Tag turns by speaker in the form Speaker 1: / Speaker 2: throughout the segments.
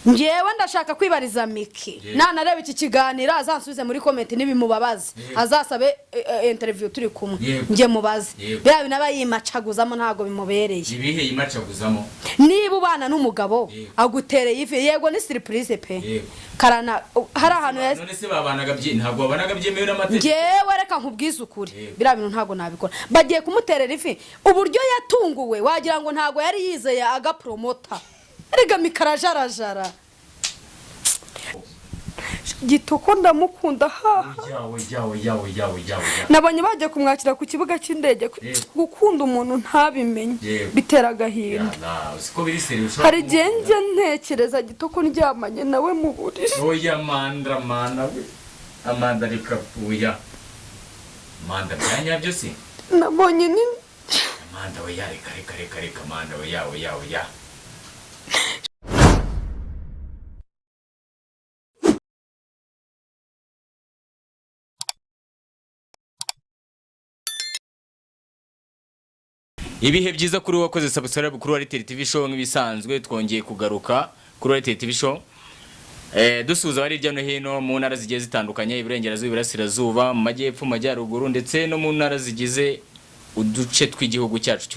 Speaker 1: Ngewe ndashaka kwibariza Miki.
Speaker 2: Yego.
Speaker 1: Nanareba iki kiganiro azansubize muri comment nibimubabaza.
Speaker 2: Yego.
Speaker 1: Azasabe interview turi kumwe.
Speaker 2: Yego.
Speaker 1: Nge mubaze.
Speaker 2: Yego.
Speaker 1: Biriya bintu aba yimacaguzamo ntabwo bimubereye.
Speaker 2: Ibihe yimacaguzamo?
Speaker 1: Niba ubana n'umugabo
Speaker 2: Yego.
Speaker 1: agutereye ivi, yego ni surprise pe.
Speaker 2: Yego.
Speaker 1: Karana hari ahantu
Speaker 2: None se babanaga ntabwo babanaga byemewe n'amategeko?
Speaker 1: Ngewe reka nkubwize ukuri.
Speaker 2: Yego.
Speaker 1: Biriya bintu ntabwo nabikora. Bagiye kumuterera ifi, uburyo yatunguwe wagira ngo ntabwo yari yizeye agapromota. Erega mikarajarajara Gitoko ndamukunda haha.
Speaker 2: Yawe, yawe, yawe, yawe, yawe, yawe.
Speaker 1: Nabonye bagiye kumwakira ku kibuga cy'indege.
Speaker 2: Yego.
Speaker 1: Gukunda umuntu ntabimenye
Speaker 2: Yego.
Speaker 1: bitera agahinda.
Speaker 2: Yala, siko biri seri ushobora
Speaker 1: Hari igihe
Speaker 2: kumukunda.
Speaker 1: njya ntekereza Gitoko ndyamanye nawe mu buriri.
Speaker 2: Oya Amanda, Amanda we. Amanda, reka, oya. Amanda, bya nyabyo se?
Speaker 1: Nabonye ni
Speaker 2: Amanda we, ya, reka, reka, reka, reka, Amanda we, ya, oya, oya. Ibihe byiza kuri wowe wakoze subscribe kuri Wariteri TV Show. Nk'ibisanzwe twongeye kugaruka kuri Wariteri TV Show. Dusuhuza abari hirya no hino mu ntara zigiye zitandukanye, iburengerazuba, iburasirazuba, mu majyepfo, mu majyaruguru, ndetse no mu ntara zigize uduce tw'igihugu cyacu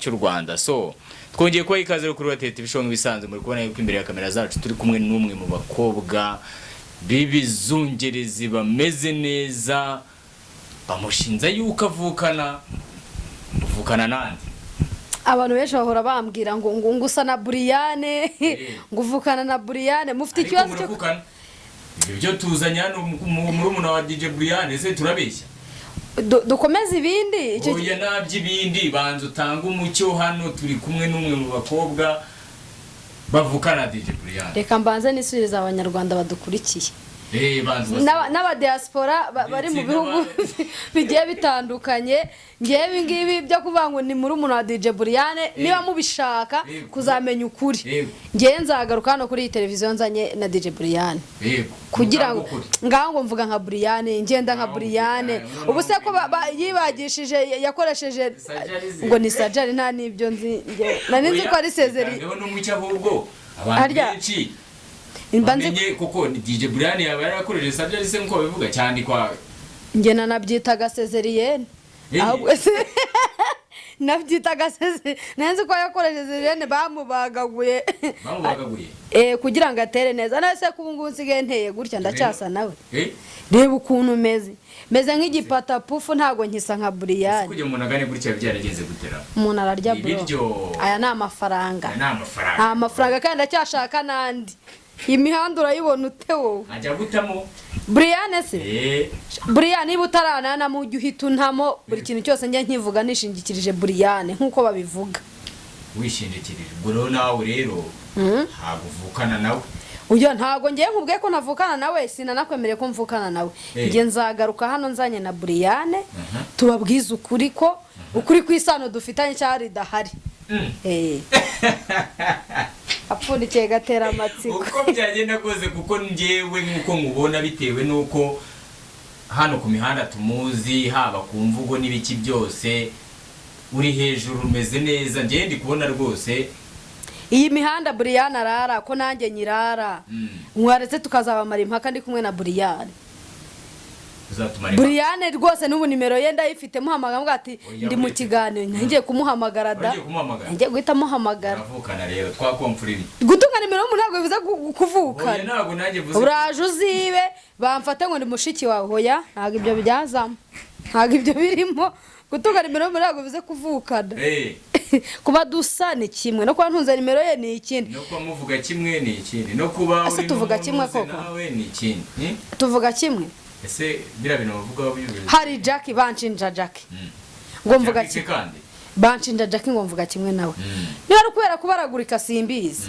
Speaker 2: cy'u Rwanda. So twongeye kubaha ikaze rero kuri Wariteri TV Show. Nk'ibisanzwe muri kubona yuko imbere ya kamera zacu turi kumwe n'umwe mu bakobwa b'ibizungerezi bameze neza. Bamushinza yuko avukana, uvukana nande?
Speaker 1: Abantu benshi bahora bambwira ngo usa na Buriyane, ngo uvukana na Buriyane, mufite
Speaker 2: Ariko
Speaker 1: ikibazo cyo
Speaker 2: muravukana. Ibyo byo tuzanye hano murumuna wa DJ Brian, ese turabeshya?
Speaker 1: Dukomeze ibindi icyo
Speaker 2: Oya, naby'ibindi, banza utange umucyo. Hano turi kumwe n'umwe mu bakobwa bavukana na DJ Brian.
Speaker 1: Reka mbanze nisubirize abanyarwanda badukurikiye
Speaker 2: Banza
Speaker 1: n'abadiaspora bari mu
Speaker 2: Ndetse
Speaker 1: bihugu bigiye bitandukanye. Ngewe ibi ngibi byo kuvuga ngo ni murumuna wa DJ Buriyane, niba mubishaka kuzamenya ukuri, ngewe nzagaruka hano kuri iyi televiziyo nzanye na DJ Buriyane kugira ngo
Speaker 2: Mutanga ukuri.
Speaker 1: ngaho ngo mvuga nka Buriyane, ngenda nka
Speaker 2: Ngaho
Speaker 1: Buriyane.
Speaker 2: Buriyane,
Speaker 1: Ubu se ko yibagishije yakoresheje
Speaker 2: Sajari ze.
Speaker 1: ngo ni sajari, nta n'ibyo nzi ngewe. Nari nzi ko ari sezeri.
Speaker 2: Bitangeho n'umucyo ahubwo abantu
Speaker 1: Harya-
Speaker 2: benshi
Speaker 1: Mba nzi
Speaker 2: bamenye kuko ni DJ Brian yaba yarakoresheje sajari se nkuko babivuga cyane kwa
Speaker 1: njye nanabyitaga sezeriyene. Ahubwo se nabyitaga sezeriyene, nzi ko yakoresheje sezeriyene bamubagaguye.
Speaker 2: Bamubagaguye?
Speaker 1: Kugira ngo atere neza. Nawe se ko ubu ngubu nsigaye nteye gutya, ndacyasa nawe? Reba ukuntu meze, meze nk'igipatapufu, ntabwo nkisa nka
Speaker 2: Ese
Speaker 1: Buriyani.
Speaker 2: kugira umuntu agane gutya byaragenze gutera?
Speaker 1: Umuntu ararya bro.
Speaker 2: Ibiryo.
Speaker 1: Aya ni amafaranga.
Speaker 2: Aya ni amafaranga.
Speaker 1: Nta mafaranga kandi ndacyashaka n'andi. Iyi mihanda urayibona ute wowe?
Speaker 2: Ajya gutamo.
Speaker 1: Buriyane se? Buriya niba utarananamo ujye uhita untamo. Buri kintu cyose njya nkivuga nishingikirije Buriyane nk'uko babivuga.
Speaker 2: Wishingikirije. Ubwo rero nawe rero ntabwo uvukana nawe.
Speaker 1: Uyo ntabwo ngiye nkubwiye ko ntavukana nawe, sinanakwemereye ko mvukana nawe. Njye nzagaruka hano nzanye na Buriyane, tubabwize ukuri ko ukuri kw'isano dufitanye cyangwa ridahari. Apfundikiye gatera amatsiko.
Speaker 2: Uko byagenda kose, kuko njyewe nk'uko nkubona, bitewe n'uko hano ku mihanda tumuzi, haba ku mvugo n'ibiki byose, uri hejuru, umeze neza, njyewe ndi kubona rwose.
Speaker 1: Iyi mihanda Buriyane arara ko nanjye nyirara, mwaretse tukazabamara impaka ndi kumwe na Buriyane.
Speaker 2: Uzatumara impaka.
Speaker 1: Buriyane rwose n'ubu nimero ye ndayifite, muhamagara mubwira ati
Speaker 2: Oya,
Speaker 1: ndi mu
Speaker 2: uretse.
Speaker 1: kiganiro, ngiye kumuhamagara da.
Speaker 2: Wagiye kumuhamagara?
Speaker 1: Ngiye guhita muhamagara.
Speaker 2: Turavukana rero, twakomfurira.
Speaker 1: Gutunga nimero y'umuntu ntabwo bivuze
Speaker 2: Oya,
Speaker 1: kuvukana.
Speaker 2: ntabwo nanjye mvuze.
Speaker 1: Uraje uzibe bamfate ngo ni mushiki wawe. Hoya, ntabwo ibyo byazamo, ntabwo ibyo birimo. Gutunga nimero y'umuntu ntabwo bivuze kuvukana. Kuba dusa ni kimwe no kuba ntunze nimero ye ni ikindi.
Speaker 2: No kuba muvuga kimwe ni ikindi, no kuba
Speaker 1: Ese
Speaker 2: uri
Speaker 1: tuvuga
Speaker 2: n'umuntu
Speaker 1: kimwe
Speaker 2: uzi
Speaker 1: koko?
Speaker 2: nawe ni ikindi.
Speaker 1: Tuvuga kimwe.
Speaker 2: Ese biriya bintu bavuga wabivuze?
Speaker 1: Hari Jackie, banshinja Jackie ngo mvuga
Speaker 2: Jackie se
Speaker 1: kimwe.
Speaker 2: kandi?
Speaker 1: Banshinja Jackie ngo mvuga kimwe nawe. Niba ari ukubera kubaragurika simbizi.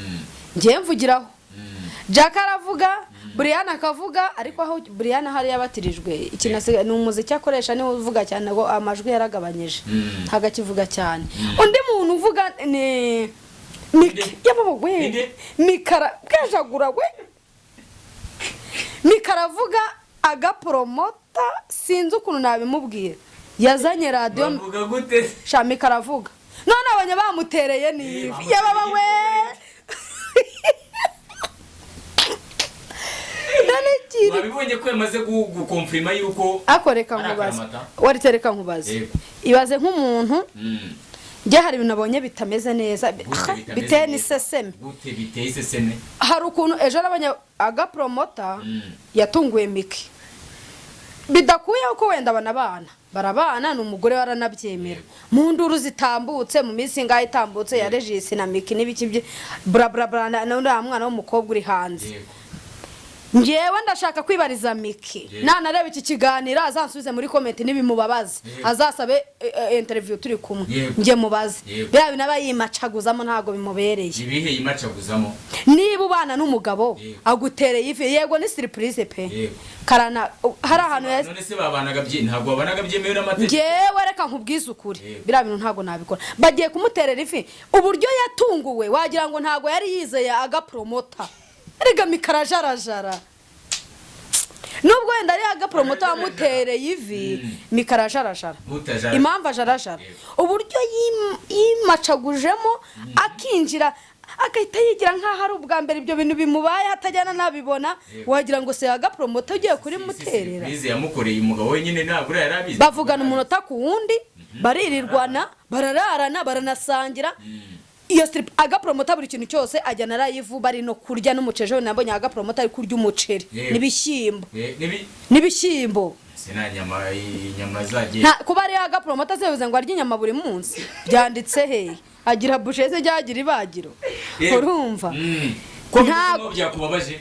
Speaker 1: Ngiye mvugiraho, Jack aravuga, Brian akavuga, ariko aho Brian hari yabatirijwe ikintu asigaye ni umuziki akoresha, niwe uvuga cyane ngo amajwi yaragabanyije, ntabwo akivuga cyane. Undi muntu uvuga ni Miki.
Speaker 2: Inde?
Speaker 1: Yababa we.
Speaker 2: Inde?
Speaker 1: Mikara bwejagura we. Mikara avuga agapromota, sinzi ukuntu nabimubwira, yazanye radiyo.
Speaker 2: Bavuga gute?
Speaker 1: Sha, Mikara avuga none abanya bamutereye ni
Speaker 2: Eh,
Speaker 1: ivi. Yababa we. Iri
Speaker 2: Wabibonye ko yamaze gukonfirima yuko
Speaker 1: Ako reka
Speaker 2: ari
Speaker 1: nkubaze.
Speaker 2: akaramata?
Speaker 1: Waritereka nkubaze.
Speaker 2: Yego.
Speaker 1: Ibaze nk'umuntu, njye hari ibintu nabonye bitameze neza,
Speaker 2: Gute bitameze
Speaker 1: biteye
Speaker 2: neza?
Speaker 1: n'iseseme.
Speaker 2: Gute biteye iseseme?
Speaker 1: Hari ukuntu ejo nabonye agapromota yatunguye Miki, bidakuyeho ko wenda banabana, barabana, ni umugore we, aranabyemera. Mu nduru zitambutse mu minsi ingahe itambutse ya Regis na Miki n'ibiki bye bla bla bla, na uriya mwana w'umukobwa uri hanze. Ngewe ndashaka kwibariza Miki. Nanareba iki kiganiro azansubize muri comment nibimubabaza. Azasabe interview turi kumwe. Njye mubaze. Biriya bintu aba yimacaguzamo ntabwo bimubereye.
Speaker 2: Ibihe yimacaguzamo?
Speaker 1: Niba ubana n'umugabo, agutereye ivi, yego ni surprise pe. Karana hari ahantu
Speaker 2: None se babanaga ntabwo babanaga byemewe n'amategeko?
Speaker 1: Ngewe reka nkubwize ukuri. Biriya bintu ntabwo nabikora. Bagiye kumuterera ivi, uburyo yatunguwe wagira ngo ntabwo yari yizeye agapromota. Erega mikarajarajara, nubwo wenda ari agapromota wamutereye ivi, mikarajarajara.
Speaker 2: Utajarajara.
Speaker 1: Impamvu ajarajara, uburyo yimacagujemo akinjira, agahita yigira nk'aho ari ubwa mbere ibyo bintu bimubaye, atajyana nabibona. Wagira ngo se agapromota ugiye kurimuterera.
Speaker 2: Surprise yamukoreye umugabo wenyine ntabwo uriya yari abizi.
Speaker 1: Bavugana umunota ku wundi, baririrwana, barararana, baranasangira. Iyo strip agapromota buri kintu cyose ajyana live, bari no kurya n'umuceri. Ejo nabonye agapromota ari kurya umuceri n'ibishyimbo. N'ibishyimbo.
Speaker 2: Sina nyama, inyama zagiye.
Speaker 1: Nta kuba ari agapromota zivuze ngo arya inyama buri munsi, byanditse he? Agira busheze, ryagira ibagiro. Urumva?
Speaker 2: Ko
Speaker 1: Ntabwo-
Speaker 2: ntabwo byakubabaje?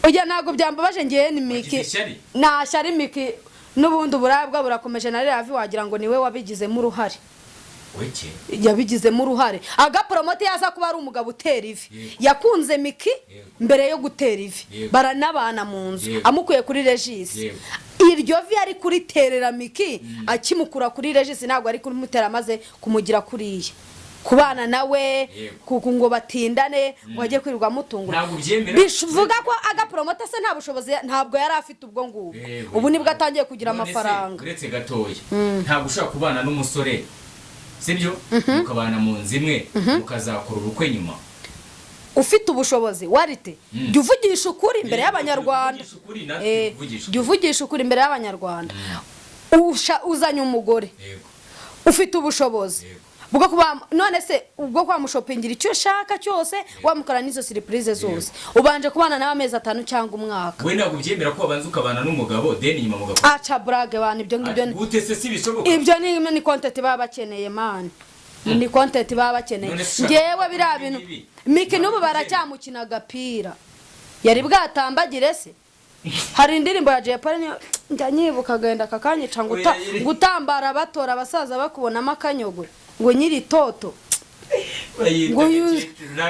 Speaker 1: Oya, ntabwo byambabaje. Ngewe ni Miki.
Speaker 2: Wagize ishyari?
Speaker 1: Nta shyari. Miki n'ubundi uburabwa burakomeje na ririya vi, wagira ngo niwe wabigizemo uruhare.
Speaker 2: Weke.
Speaker 1: Yabigizemo uruhare. Agapromoti yaza kuba ari umugabo utera ivi, yakunze Miki mbere yo gutera ivi, baranabana mu nzu, amukuye kuri Regis. Iryo vi ari kuriterera Miki akimukura kuri Regis, ntabwo ari kurimutera amaze kumugira kuriya kubana nawe. Kuko ngo batindane, ngo ajye kwirirwa amutungura.
Speaker 2: Ntabwo ubyemera?
Speaker 1: Bivuga ko agapromota se nta bushobozi ntabwo yari afite ubwo ngubwo. Ubu nibwo atangiye kugira
Speaker 2: None se,
Speaker 1: amafaranga.
Speaker 2: Uretse gatoya, ntabwo ushobora kubana n'umusore, sibyo, mukabana mu nzu imwe, mukazakora ubukwe nyuma?
Speaker 1: Ufite ubushobozi warite, jya uvugisha ukuri imbere y'Abanyarwanda.
Speaker 2: Tuvugisha ukuri, natwe tuvugisha ukuri.
Speaker 1: Jya uvugisha ukuri imbere y'Abanyarwanda. Uzanye umugore, ufite ubushobozi bwo kuba, none se ubwo kwamushopingira icyo ushaka cyose, wamukora n'izo surprise zose, ubanje kubana nawe amezi 5 cyangwa umwaka.
Speaker 2: We ntabwo ubyemera ko wabanza ukabana n'umugabo, then nyuma mugakora?
Speaker 1: Aca burage bantu, ibyo ngibyo
Speaker 2: Gute se? Si bishoboka?
Speaker 1: Ibyo ni content baba bakeneye, man, ni content baba bakeneye.
Speaker 2: None se ushaka
Speaker 1: Ngewe biriya
Speaker 2: ibi
Speaker 1: bintu
Speaker 2: ngibi?
Speaker 1: Miki n'ubu baracyamukina agapira, yari bwatambagire se? Hari indirimbo ya Jay Polly njya nyibuka agenda kakanyica ngo
Speaker 2: Oya, iri-
Speaker 1: ngo utambara batora abasaza bakubonamo akanyogwe, ngo nyiri toto.
Speaker 2: Bayita
Speaker 1: Ngo
Speaker 2: agakecuru, ni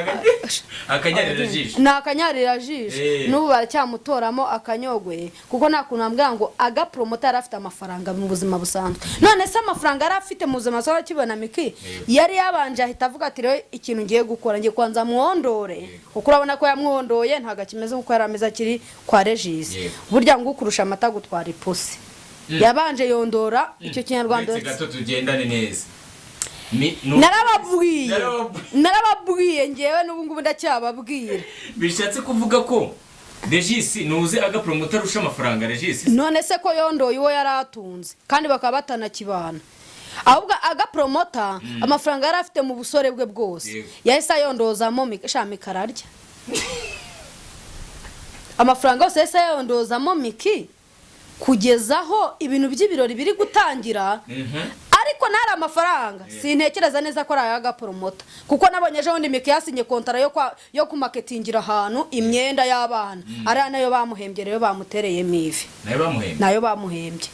Speaker 2: akanyarira jisho.
Speaker 1: Ni akanyarira jisho. N'ubu baracyamutoramo akanyogwe, kuko nta kuntu bambwira ngo agapromota yari afite amafaranga mu buzima busanzwe. None se amafaranga yari afite mu buzima busanzwe akibona Miki, yari yabanje ahita avuga ati: "Rero ikintu ngiye gukora, ngiye kubanza mwondore," kuko urabona ko yamwondoye, ntabwo akimeze nk'uko yari ameze akiri kwa Regis. Burya ngo ukurusha amata gutwara ipusi. Yabanje yondora icyo Kinyarwanda.
Speaker 2: Uretse gato tugendane neza.
Speaker 1: Narababwiye.
Speaker 2: Narababwiye.
Speaker 1: Narababwiye ngewe, n'ubu ngubu ndacyababwira.
Speaker 2: Bishatse kuvuga ko Regis nuze agapromota arusha amafaranga Regis?
Speaker 1: None se ko yondoye uwo yari atunze kandi bakaba batanakibana, ahubwo agapromota amafaranga yari afite mu busore bwe bwose yahise ayondozamo sha Miki ararya amafaranga yose, yahise ayondozamo Miki kugeza aho ibintu by'ibirori biri gutangira. Ariko ntari amafaranga, sintekereza neza ko ari ay'agapromota, kuko nabonye ejo bundi Miki yasinye kontara yo kumaketingira ahantu imyenda y'abana, ariya nayo bamuhembye rero, bamutereyemo ivi.
Speaker 2: Nayo bamuhembye?
Speaker 1: Nayo bamuhembye.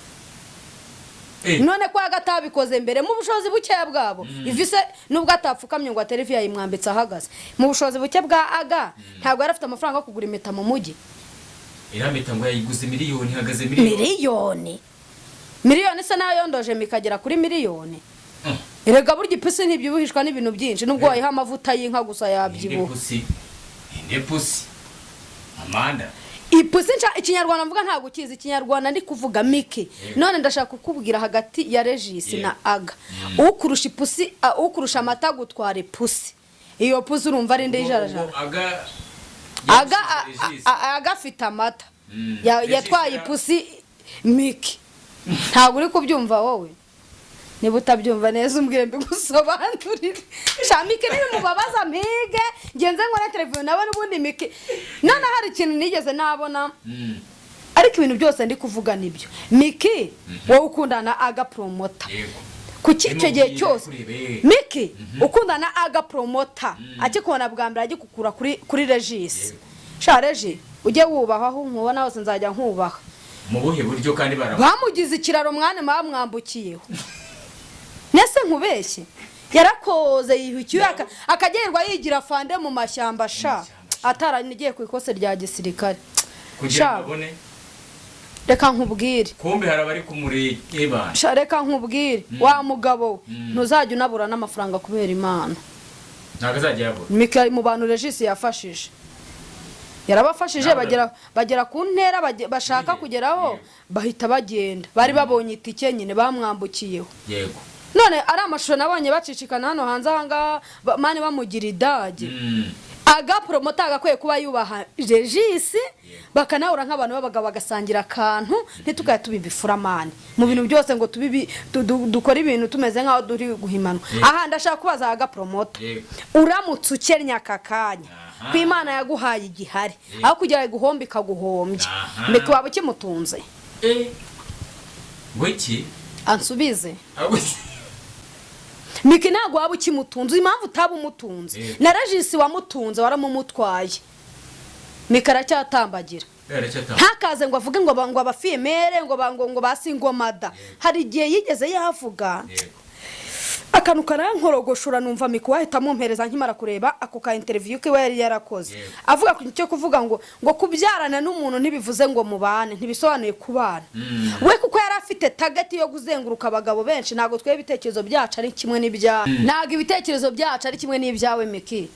Speaker 1: None ko atabikoze mbere mu bushobozi bukeya bwabo, ivi se nubwo atapfukamye ngo atere ivi, yayimwambitse ahagaze. Mu bushobozi buke bwa aga, ntabwo yari afite amafaranga yo kugura impeta mu mujyi.
Speaker 2: Iriya mpeta ngo yayiguze miliyoni, ihagaze miliyoni.
Speaker 1: Miliyoni, miliyoni se nayo yondoje mikagera kuri miliyoni? Erega burya ipusi ntibyibuhishwa n'ibintu byinshi, nubwo wayiha amavuta y'inka gusa
Speaker 2: Inde?
Speaker 1: yabyibuha.
Speaker 2: Pusi inde? Pusi Amanda.
Speaker 1: Ipusi nca Ikinyarwanda mvuga ntabwo ukizi. Ikinyarwanda ndi kuvuga Miki. None ndashaka kukubwira hagati ya Regis na Aga, ukurusha ipusi, ukurusha amata gutwara ipusi, iyo pusi urumva ari nde ijarajara?
Speaker 2: Ubwo aga
Speaker 1: Aga
Speaker 2: Regis.
Speaker 1: Aga afite amata. Yatwaye ipusi Miki, ntabwo uri kubyumva wowe. Niba utabyumva neza umbwire mbigusobanurire. Sha Miki nibimubabaza mpige ngenze nkore telefone nawe. N'ubundi Miki noneho hari ikintu nigeze nabona, ariko ibintu byose ndi kuvuga nibyo. Miki, wowe ukundana Aga Promoter, kuki icyo gihe
Speaker 2: Nimubwire
Speaker 1: cyose
Speaker 2: kurebe.
Speaker 1: Miki ukundana Aga Promoter akikubona bwa mbere agikukura kuri Regis? Sha Regi, ujye wubaha, aho nkubona hose nzajya nkubaha.
Speaker 2: Mu buhe buryo kandi bara
Speaker 1: Bamugize ikiraro mwana, bamwambukiyeho. Nese nkubeshye? Yarakoze yihukiye akagerwa yigira fande mu mashyamba sha,
Speaker 2: mashyamba sha.
Speaker 1: Ataranigiye ku ikose rya gisirikare.
Speaker 2: Kugira
Speaker 1: Sha,
Speaker 2: ngo abone.
Speaker 1: Reka nkubwire.
Speaker 2: Kumbe hari abari kumureba.
Speaker 1: Sha, reka nkubwire wa mugabo we, ntuzajya unabura n'amafaranga kubera Imana.
Speaker 2: Ntabwo azajya yabura.
Speaker 1: Mika ari mu bantu Regis yafashije, yarabafashije. Bagera ku ntera bashaka kugeraho, bahita bagenda. Bari babonye itike nyine, bamwambukiyeho. None ari amashusho nabonye bacicikana hano hanze ahangaha, mani bamugira idage. Aga Promoter agakwiye kuba yubaha Regis, bakanahura nk'abantu b'abagabo, bagasangira akantu. Ntitukajya tuba mani mu bintu byose ngo tubibi dukore ibintu tumeze nk'aho turi guhimanwa. Aha ndashaka kubaza Aga Promoter, uramutse ukennye aka kanya, ko Imana yaguhaye igihari, aho kugira ngo iguhombe ikaguhombya, mbere waba ukimutunze?
Speaker 2: Eh, ngo iki?
Speaker 1: Ansubize.
Speaker 2: Ahubwo
Speaker 1: Miki, ntabwo waba ukimutunze. Impamvu utaba umutunze, na Regis wamutunze waramumutwaye. Miki aracyatambagira.
Speaker 2: Aracyatanga.
Speaker 1: Ntakaze ngo avuge ngo abafille-mère ngo ba single mother. Hari igihe yigeze yavuga akantu karankorogoshora, numva Miki wahita amumpereza. Nkimara kureba ako ka interview kiwe yari yarakoze, avuga ku cyo kuvuga ngo kubyarana n'umuntu ntibivuze ngo mubane, ntibisobanuye kubana. We kuko yari afite target yo kuzenguruka abagabo benshi. Ntabwo twebwe ibitekerezo byacu ari kimwe n'ibyawe, ntabwo ibitekerezo byacu ari kimwe n'ibyawe, Miki.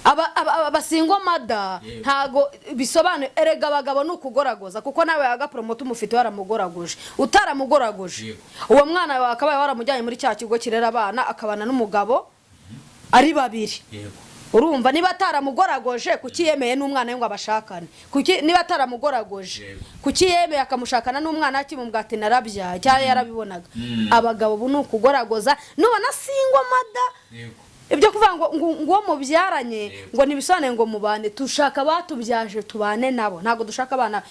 Speaker 1: Aba single mother ntabwo bisobanuye. Erega abagabo ni ukugoragoza, kuko nawe Aga Promoter umufite waramugoragoje. Utaramugoragoje, uwo mwana wawe akabaye waramujyanye muri cya kigo kirera abana, akabana n'umugabo ari babiri. Urumva niba ataramugoragoje, kuki yemeye n'umwana we ngo abashakane? Kuki niba ataramugoragoje, kuki yemeye akamushakana n'umwana akimubwira ati narabyaye, cyangwa yarabibonaga? Abagabo ubu ni ukugoragoza. Nubona single mother, ibyo kuvuga ngo uwo mubyaranye ngo ntibisobanuye ngo mubane. Dushaka abatubyaje tubane nabo, ntabwo dushaka abana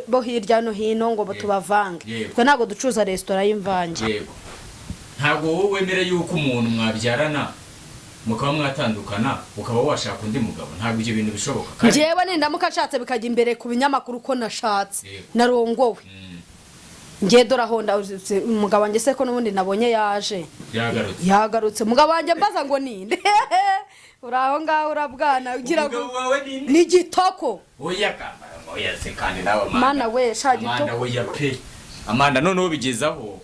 Speaker 1: bo hirya no hino ngo tubavange. Twe ntabwo ducuruza resitora y'imvange.
Speaker 2: Yego, ntabwo wowe wemera yuko umuntu mwabyarana mukaba mwatandukana ukaba washaka undi mugabo? Ntabwo ibyo bintu bishoboka kandi.
Speaker 1: Njyewe nindamuka nshatse bikajya imbere ku binyamakuru ko nashatse, narongowe, njye dore aho umugabo wanjye se ko n'ubundi nabonye yaje.
Speaker 2: Yagarutse.
Speaker 1: Yagarutse. Umugabo wanjye mbaza ngo ninde? Uri aho ngaho urabwana ugira ngo
Speaker 2: Umugabo wawe ni nde?
Speaker 1: Ni Gitoko.
Speaker 2: Oya kambara, oya se kandi nawe Amanda.
Speaker 1: Mana we, sha
Speaker 2: Amanda.
Speaker 1: Gitoko.
Speaker 2: Oya pe Amanda, noneho bigezaho.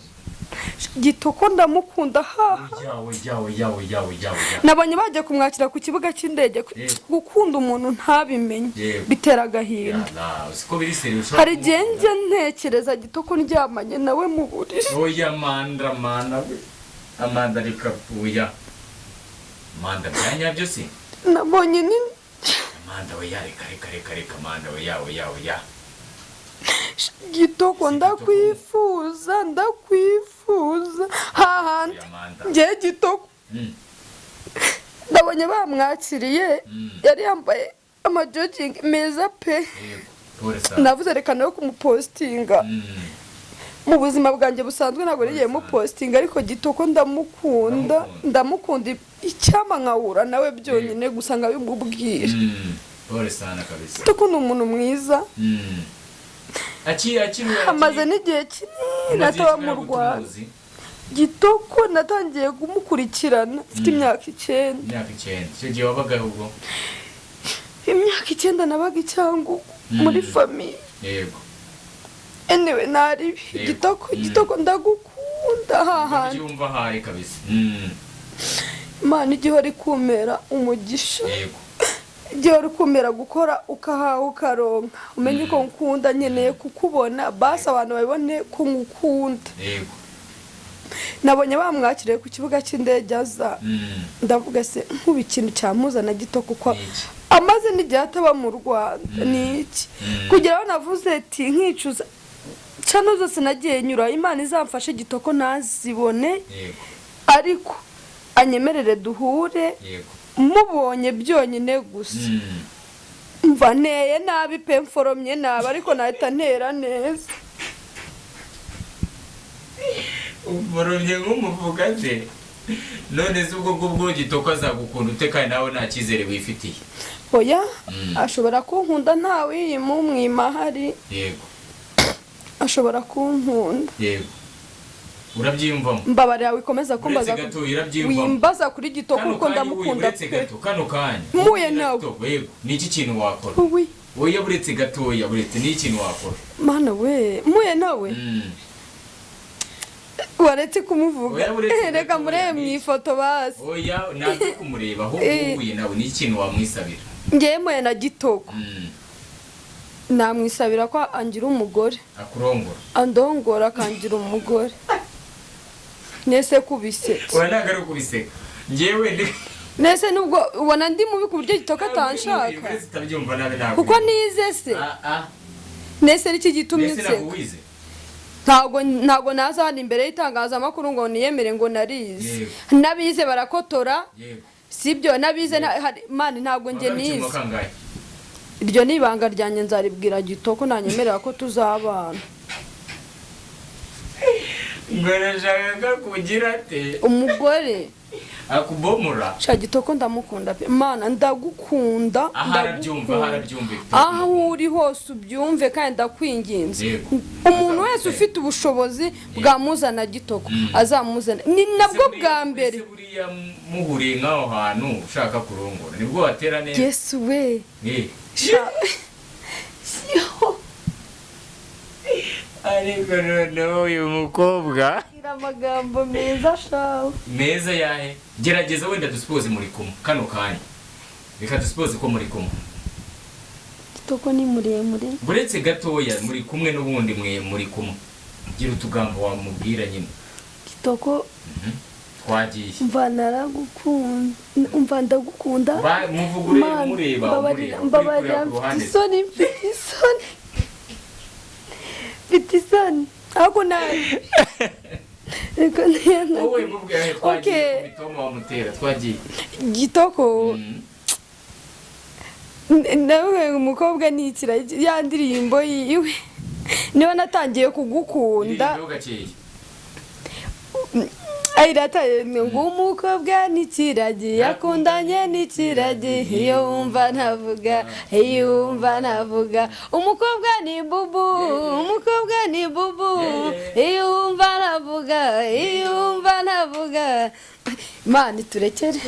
Speaker 1: Gitoko ndamukunda haha.
Speaker 2: Oya, oya, oya, oya, oya, oya.
Speaker 1: Nabonye bagiye kumwakira ku kibuga cy'indege. Gukunda umuntu ntabimenye bitera agahinda.
Speaker 2: Yala, siko biri seri ushobora
Speaker 1: Hari igihe njya ntekereza Gitoko ndyamanye nawe mu buriri.
Speaker 2: Oya Amanda, Amanda we. Amanda, reka, oya Amanda, bya nyabyo se?
Speaker 1: Nabonye ni
Speaker 2: Amanda oya, reka, reka, reka, reka Amanda, oya, oya, oya.
Speaker 1: Gitoko, ndakwifuza, ndakwifuza hahandi.
Speaker 2: Oya Amanda.
Speaker 1: Ngewe Gitoko ndabonye bamwakiriye, yari yambaye amajogging meza pe.
Speaker 2: Yego, pole sana.
Speaker 1: Navuze reka nawe kumupostinga. Mu buzima bwanjye busanzwe ntabwo nigiye mupostinga, ariko Gitoko ndamukunda.
Speaker 2: Ndamukunda.
Speaker 1: Ndamukunda, icyama nkahura nawe byonyine gusa nkabimubwira.
Speaker 2: Pole sana kabisa.
Speaker 1: Gitoko ni umuntu mwiza.
Speaker 2: Akiri
Speaker 1: Amaze n'igihe kinini ataba mu Rwanda. Gitoko natangiye kumukurikirana mfite imyaka 9.
Speaker 2: Imyaka 9, icyo gihe wabaga ubwo?
Speaker 1: Imyaka 9 nabaga i Cyangugu muri famille. Anyway, naribi. Gitoko, Gitoko ndagukunda hahandi.
Speaker 2: Ubyumva ahari kabisa.
Speaker 1: Imana igihe uri kumera umugisha, igihe uri kumera gukora ukahaha ukaronka, umenye ko nkunda, nkeneye kukubona basi abantu babibone ko ngukunda. Nabonye bamwakiriye ku kibuga cy'indege aza, ndavuga se nkuba ikintu cyamuzana Gito, kuko
Speaker 2: Ni iki?
Speaker 1: Amaze n'igihe ataba mu Rwanda ni iki kugira aho navuze ati nkicuza cano zose nagiye nyura, Imana izamfashe Gitoko ntazibone, ariko anyemerere duhure, mubonye byonyine gusa. Mva nteye nabi pe, mforomye nabi, ariko nahita ntera neza.
Speaker 2: Uforomye nk'umufuka se? None se ubwo ngubwo Gitoko azagukunda ute kandi nawe nta cyizere wifitiye?
Speaker 1: Oya, ashobora kunkunda, ntawe umwima ahari. Ashobora kunkunda.
Speaker 2: Yego, urabyiyumvamo?
Speaker 1: Mbabarira, wikomeza kumbaza.
Speaker 2: Uretse gato, urabyiyumvamo?
Speaker 1: Wimbaza kuri Gitoko
Speaker 2: Kano
Speaker 1: kuko
Speaker 2: kanya
Speaker 1: ndamukunda
Speaker 2: uretse
Speaker 1: pe.
Speaker 2: gato, kano kanya
Speaker 1: Mpuye nawe.
Speaker 2: Gitoko, yego, ni iki kintu wakora?
Speaker 1: Uwi.
Speaker 2: Oya, buretse gatoya, buretse, ni ikintu wakora?
Speaker 1: Mana we, mpuye nawe. Waretse kumuvuga.
Speaker 2: Oya, buretse
Speaker 1: Reka
Speaker 2: gatoya,
Speaker 1: murebe mu
Speaker 2: ni iki?
Speaker 1: ifoto basi.
Speaker 2: Oya, ntabwo kumureba, ahubwo uhuye nawe, ni ikintu wamwisabira?
Speaker 1: Ngewe mpuye na Gitoko, namwisabira ko angira umugore.
Speaker 2: Akurongora?
Speaker 1: Andongora, akangira umugore. Nese kubisetse?
Speaker 2: Oya, ntabwo ari ukubiseka, njyewe ndi
Speaker 1: Nese nubwo ubona ndi mubi ku buryo Gitoko atanshaka?
Speaker 2: Uretse utabyumva nabi, ntabwo
Speaker 1: Kuko nize se?
Speaker 2: Ah, ah.
Speaker 1: Nese niki gitumye
Speaker 2: Mbese ntabwo
Speaker 1: nseka?
Speaker 2: wize?
Speaker 1: Ntabwo naza hano imbere y'itangazamakuru ngo niyemere ngo narize. N'abize barakotora. Sibyo? N'abize mani, ntabwo njye
Speaker 2: Wagarutse mu
Speaker 1: nize.
Speaker 2: kangahe?
Speaker 1: Iryo ni ibanga ryanjye, nzaribwira Gitoko nanyemerera ko tuzabana.
Speaker 2: Ngo arashaka kugira ate?
Speaker 1: Umugore.
Speaker 2: Akubomora.
Speaker 1: Sha, Gitoko ndamukunda pe. Mana, ndagukunda.
Speaker 2: Aho arabyumva, aho
Speaker 1: Ndagukunda.
Speaker 2: arabyumva.
Speaker 1: Aho uri hose ubyumve, kandi ndakwinginze. Umuntu wese ufite ubushobozi bwamuzana Gitoko, azamuzana, ni nabwo
Speaker 2: Ese
Speaker 1: bwa mbere.
Speaker 2: Ese buriya muhuriye nk'aho hantu ushaka kurongora, nibwo watera neza?
Speaker 1: Yesu we! Sha. Yo.
Speaker 2: Ariko noneho uyu mukobwa
Speaker 1: Gira amagambo meza shawe.
Speaker 2: Meza yahe? Gerageza wenda dusipoze muri kumwe kano kanya, reka dusipoze ko muri kumwe.
Speaker 1: Gitoko ni muremure.
Speaker 2: Buretse gatoya, muri kumwe n'ubundi, mwe muri kumwe, gira utugambo wamubwira nyine.
Speaker 1: Gitoko.
Speaker 2: Twagiye.
Speaker 1: Mva naragukunda, umva ndagukunda.
Speaker 2: Muvugure.
Speaker 1: Mana,
Speaker 2: Mureba.
Speaker 1: mbabarira.
Speaker 2: Mureba
Speaker 1: Mbabarira.
Speaker 2: uri kureba ku
Speaker 1: Mfite
Speaker 2: ruhande.
Speaker 1: isoni, mfite isoni, mfite isoni, ariko nawe reka ntiyana.
Speaker 2: Wowe mubwira, twagiye.
Speaker 1: Okay.
Speaker 2: Ku mitoma wamutera, twagiye.
Speaker 1: Gitoko, nawe umukobwa ni ikiragi, ya ndirimbo yiwe niba natangiye kugukunda.
Speaker 2: Iririmbeho gakeya.
Speaker 1: Ayirataye ngo umukobwa ni ikiragi, yakundanye n'ikiragi, iyo wumva ntavuga, iyo wumva ntavuga, umukobwa ni bubu, umukobwa ni bubu, iyo wumva ntavuga, iyo wumva ntavuga. Imana turekere,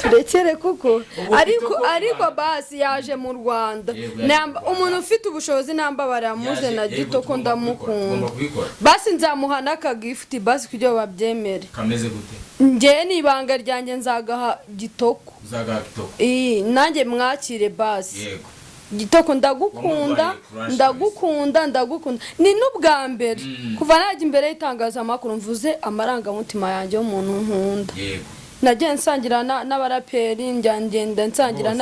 Speaker 1: turekere kuko
Speaker 2: Ubu
Speaker 1: ariko
Speaker 2: Kitoko
Speaker 1: ariko basi yaje mu Rwanda.
Speaker 2: Yego, yaje mu Rwanda.
Speaker 1: Umuntu ufite ubushobozi nambabara yamuze na
Speaker 2: Yaje, yego,
Speaker 1: Gitoko.
Speaker 2: tugomba kubikora,
Speaker 1: Ndamukunda.
Speaker 2: tugomba kubikora.
Speaker 1: Basi nzamuha n'akagifuti basi kugira ngo babyemere.
Speaker 2: Kameze gute?
Speaker 1: Njyewe ni ibanga ryanjye, nzagaha Gitoko.
Speaker 2: Uzagaha Kitoko?
Speaker 1: Iyi nanjye mwakire basi. Gitoko, ndagukunda.
Speaker 2: Wamubaye crush.
Speaker 1: Ndagukunda, ndagukunda. Ni n'ubwa mbere kuva najya imbere y'itangazamakuru mvuze amarangamutima yanjye y'umuntu nkunda. Nagiye nsangira n'abaraperi, njya ngenda nsangira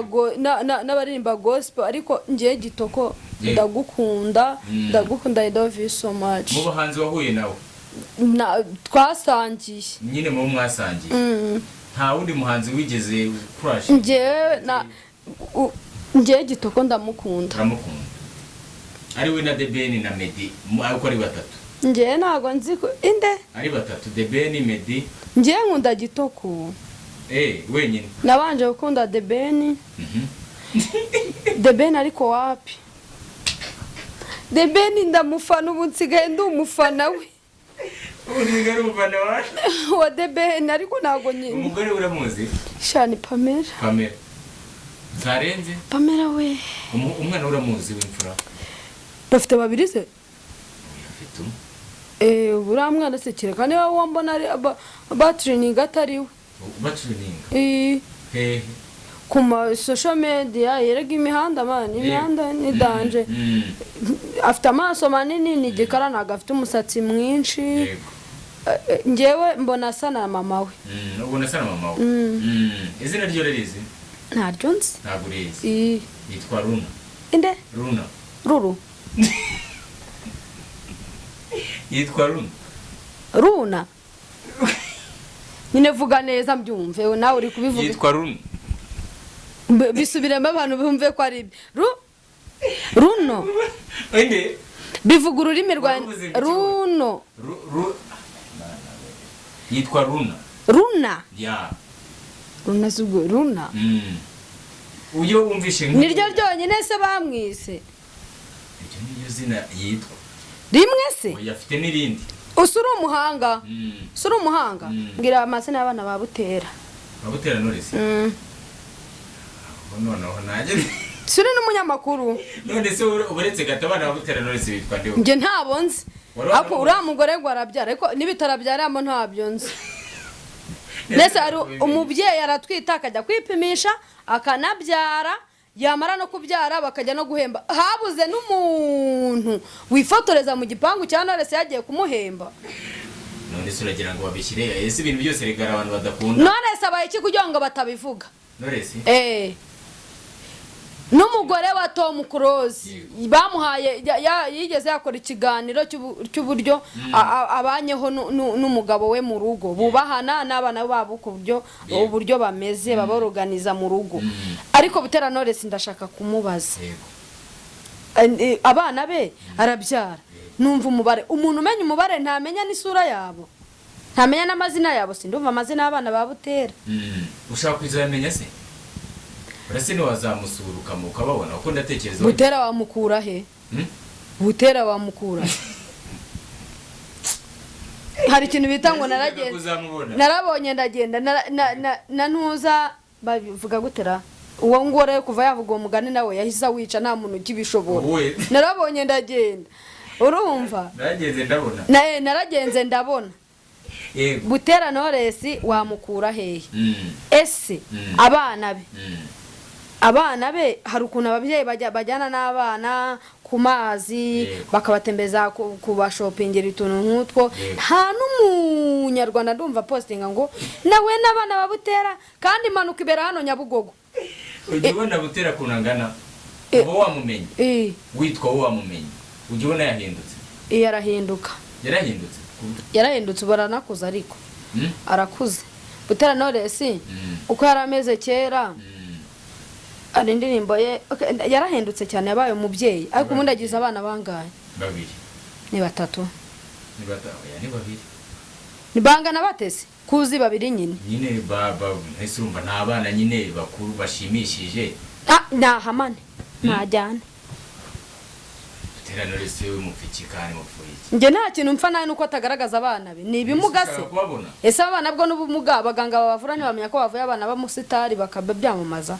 Speaker 2: Bose,
Speaker 1: n'abaririmba gospel, ariko ngiye Gitoko, ndagukunda, ndagukunda, I love you so much.
Speaker 2: Mu bahanzi wahuye nawe,
Speaker 1: Twasangiye.
Speaker 2: Nyine mu bo mwasangiye, nta wundi muhanzi wigeze crush?
Speaker 1: Njyewe njyewe Gitoko ndamukunda.
Speaker 2: Uramukunda, ari we na The Ben na Meddy, uko ari batatu?
Speaker 1: Njyewe ntabwo nzi ko inde.
Speaker 2: Ari batatu, The Ben, Meddy.
Speaker 1: Njyewe nkunda Gitoko.
Speaker 2: Wenyine?
Speaker 1: Nabanje gukunda The Ben. The Ben, ariko wapi, The Ben ndamufana, ubu nsigaye ndi umufana we.
Speaker 2: Uriga ari umufana wawe?
Speaker 1: Wa The Ben, ariko ntabwo nyine.
Speaker 2: Umugore uramuzi?
Speaker 1: Shani Pamela.
Speaker 2: Pamela ntarenze.
Speaker 1: Pamela we.
Speaker 2: Umwana uramuzi w'imfura?
Speaker 1: Bafite babiri se?
Speaker 2: Afite umwe.
Speaker 1: Buriya mwana se, kereka niba uwo mbona ari batirininga atari we.
Speaker 2: Baturininga?
Speaker 1: Eh,
Speaker 2: Hehe?
Speaker 1: Ku ma social media yerega imihanda, man, imihanda ni danger. Afite amaso manini, ni igikara, ntabwo afite umusatsi mwinshi. Njyewe mbona asa na mama we.
Speaker 2: Ubona asa na mama we. Izina ryo ririzi?
Speaker 1: Ntaryo nzi.
Speaker 2: Ntabwo urizi? Yitwa Runa.
Speaker 1: Inde?
Speaker 2: Runa.
Speaker 1: Ruru?
Speaker 2: Yitwa Runa.
Speaker 1: Runa nyine, vuga neza mbyumve, nawe uri kubivuga.
Speaker 2: Yitwa Runa.
Speaker 1: Bisubiremo abantu bumve ko ari ibyo. Runo.
Speaker 2: Inde?
Speaker 1: Bivuga ururimi rwa
Speaker 2: Waruvuze ngo iki?
Speaker 1: Runo.
Speaker 2: Yitwa Runa.
Speaker 1: Runa.
Speaker 2: Ya.
Speaker 1: Runa si ubwo runa?
Speaker 2: Uyo wumvishe
Speaker 1: Niryo ryonyine se bamwise?
Speaker 2: Iryo niryo zina yitwa.
Speaker 1: Rimwe se?
Speaker 2: Oya, afite n'irindi.
Speaker 1: Usa uri umuhanga. Usa uri umuhanga. Mbwira amazina y'abana ba Butera.
Speaker 2: Babutera Knowless? Aho noneho nanjye.
Speaker 1: Si uri n'umunyamakuru?
Speaker 2: None se uretse gato, abana ba Butera Knowless bitwa nde?
Speaker 1: Njye ntabo nzi.
Speaker 2: Wari
Speaker 1: Ariko
Speaker 2: wabona?
Speaker 1: uriya mugore ngo arabyara, ariko n'ibitarabyaramo ntabyo nzi. Mbese hari umubyeyi aratwita, akajya kwipimisha, akanabyara, yamara no kubyara bakajya no guhemba. Habuze n'umuntu wifotoreza mu gipangu cya Knowless yagiye kumuhemba?
Speaker 2: None se uragira ngo babishyire ese? Ibintu byose rigara abantu badakunda.
Speaker 1: Knowless abaye iki kugira ngo batabivuga?
Speaker 2: Knowless?
Speaker 1: N'umugore wa Tom Close
Speaker 2: Yego.
Speaker 1: bamuhaye yigeze yakora ikiganiro cy'uburyo abanyeho n'umugabo we mu rugo, bubahana n'abana babo ku buryo uburyo bameze, baboroganiza mu rugo. Ariko Butera Knowless ndashaka kumubaza. Abana be arabyara, numva umubare, umuntu umenya umubare ntamenya n'isura yabo, ntamenya n'amazina yabo. Sindumva amazina y'abana ba Butera.
Speaker 2: Ushaka kuzamenya se? Urase ntiwazamusura ukababona, kuko ndatekereza
Speaker 1: Butera wamukura he?
Speaker 2: Hmm?
Speaker 1: Butera wamukura he? Hari ikintu bita ngo
Speaker 2: Nasigaga
Speaker 1: naragenda
Speaker 2: kuzamubona.
Speaker 1: Narabonye ndagenda na ntuza babivuga gutera uwo nguwo rero, kuva yavuga uwo mugani nawe yahise awica, nta muntu ukibishobora.
Speaker 2: Wowe.
Speaker 1: Narabonye ndagenda, urumva?
Speaker 2: Narageze ndabona.
Speaker 1: Naragenze ndabona. Butera Knowless wamukura hehe? Ese abana be, abana be, hari ukuntu ababyeyi bajyana n'abana ku mazi, bakabatembeza, kubashopingira utuntu nk'utwo. Nta n'umunyarwanda ndumva postinga ngo nawe n'abana babutera, kandi impanuka ibera hano Nyabugogo.
Speaker 2: Ujya ubona Butera ukuntu angana? Uba wamumenye? Witwa wowe wamumenye, ujya ubona yahindutse?
Speaker 1: Arahinduka.
Speaker 2: Yarahindutse?
Speaker 1: Yarahindutse, ubu aranakuze ariko. Arakuze Butera Knowless. Uko yari ameze kera, hari indirimbo ye, okay, yarahindutse cyane, yabaye umubyeyi. Ariko ubundi agize abana bangahe?
Speaker 2: Babiri.
Speaker 1: Ni batatu.
Speaker 2: Ni oya, ni babiri.
Speaker 1: Ni bangana batese kuzi babiri nyine?
Speaker 2: Nyine ese urumva nta bana nyine bakuru bashimishije.
Speaker 1: Ah, nahamane ntajyane.
Speaker 2: Butera Knowless we mupfa iki kandi mupfuye iki?
Speaker 1: Njye nta kintu mpfa nawe, nuko atagaragaza abana be, ni ibimuga se?
Speaker 2: Ushaka kubabona?
Speaker 1: Ese abana bwo n'ubumuga, abaganga babavura ntibamenya ko bavuye abana b'amusitari bakabyamamaza?